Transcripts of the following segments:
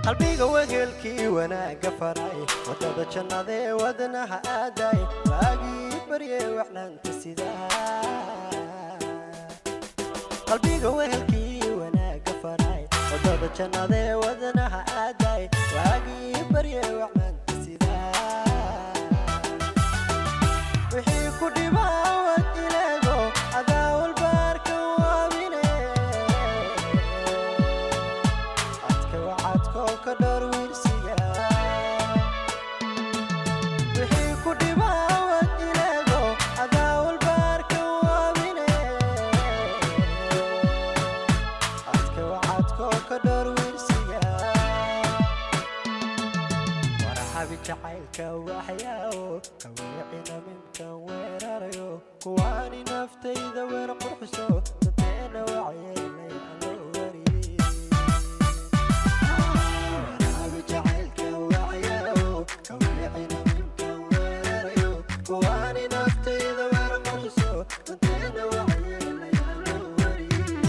Qalbiga wehelkii wanaagga faray, wadada jannadee wadnaha aaday, waagii barye wacnaanta sidaa. Qalbiga wehelkii wanaagga faray, wadada jannadee wadnaha aaday, waagii barye wacnaanta sidaa. Wixii ku dhibaawad ileego adaa walbaarka waabine, adka wacadkoo ka dhowr wiirsiga. Wixii ku dhibaawad ileego adaa walbaarka waabine, adka wacadkoo ka dhowr wiirsiga. Warxabi jacaylka waxyaawo kaweecina minkan weerarayo, kuwaani naftayda weer qurxiso, dadeena wacyeelay aloo wariyey. Warxabi jacaylka waxyaawo kaweecina minkan weerarayo, kuwaani naftayda weer qurxiso, dadeena wacyeelay aloo wariyey.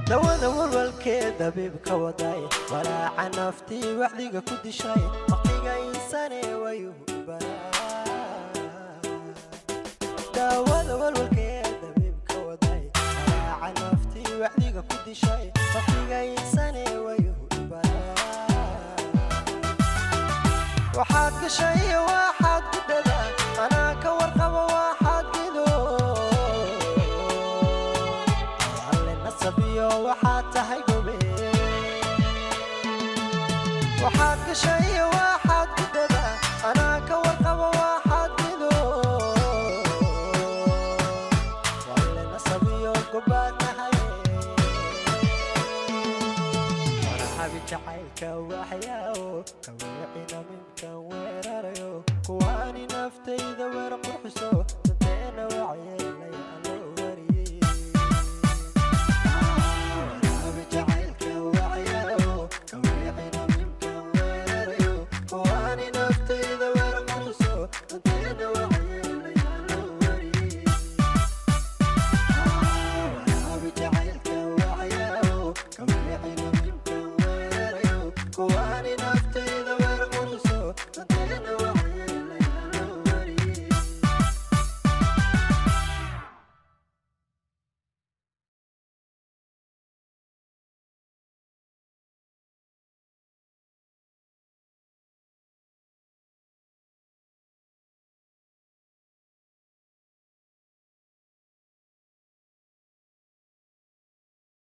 Dawada walwalkee dabiibka waday, walaaca naftii wacdiga ku dishay, waqtiga insane wayuhu baraa. Daawada walwalkee dabiibka waday, walaaca naftii wacdiga ku dishay, waqtiga insane wayuhu baraa. Waxaad gashay waxaad gudada, anaa ka warqaba waxaad gido, alle nasabiyo waxaad tahay gobe. Waxaad gashay waxaad gudada, anaa ka warqaba waxaad gido, alle nasabiyo gobaad tahay. Warxabi jacaylka waxyaawo kaweecina minkan weerarayo, kuwaani naftayda weer qurxiso, dadeena wacyeelay